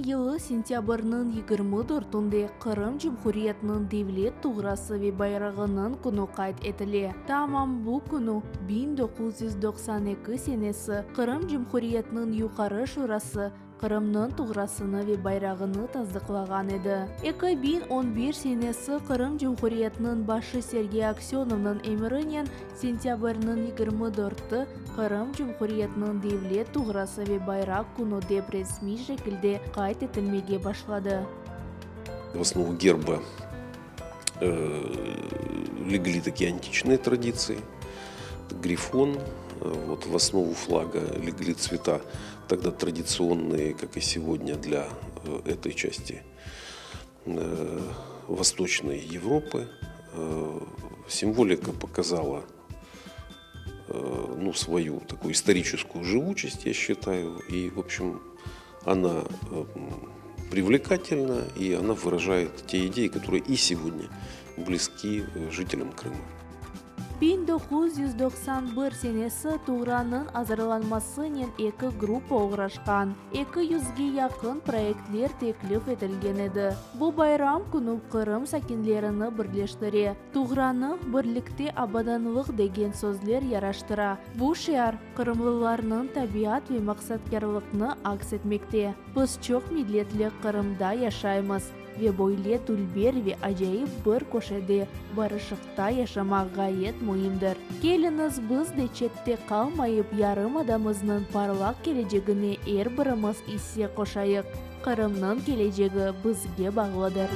yılı sentâbrniñ 24-ünde Qırım Cumhuriyetiniñ devlet tuğrası ve bayrağınıñ künü qayd etile. Tamam bu künü, 1992 senesi, Qırım Cumhuriyetiniñ Yuqarı Şurası Qırımnıñ tuğrasını ve bayrağını tasdıqlağan edi. 2011 senesi Qırım Cumhuriyetiniñ başı Sergey Aksönovnıñ emirinen sentâbrniñ 24-i Qırım Cumhuriyetiniñ devlet tuğrası ve bayraq künü dep resmiy şekilde qayd etilmege başladı. В основу герба легли такие античные традиции. Грифон, вот в основу флага легли цвета, тогда традиционные, как и сегодня, для этой части Восточной Европы. Символика показала ну, свою такую историческую живучесть, я считаю. И, в общем, она привлекательна, и она выражает те идеи, которые и сегодня близки жителям Крыма. 1991 senesi tuğranıñ azırlanmasınen eki gruppa oğraşqan, eki yüzge yaqın proyektler teklif etilgen edi. Bu bayram künü Qırım sakinlerini birleştire. Tuğranı birlikte abadanlıq degen sözler yaraştıra. Bu şiar qırımlılarnıñ tabiat ve maqsatkârlıqnı aks etmekte. Biz çoq milletli Qırımda yaşaymız ve böyle dülber ve acayip bir köşede barışıqta yaşamaq ğayet müimdir. Keliñiz, biz de çette qalmayıp yarımadamıznıñ parlaq kelecegine er birimiz isse qoşayıq. Qırımnıñ kelecegi bizge bağlıdır.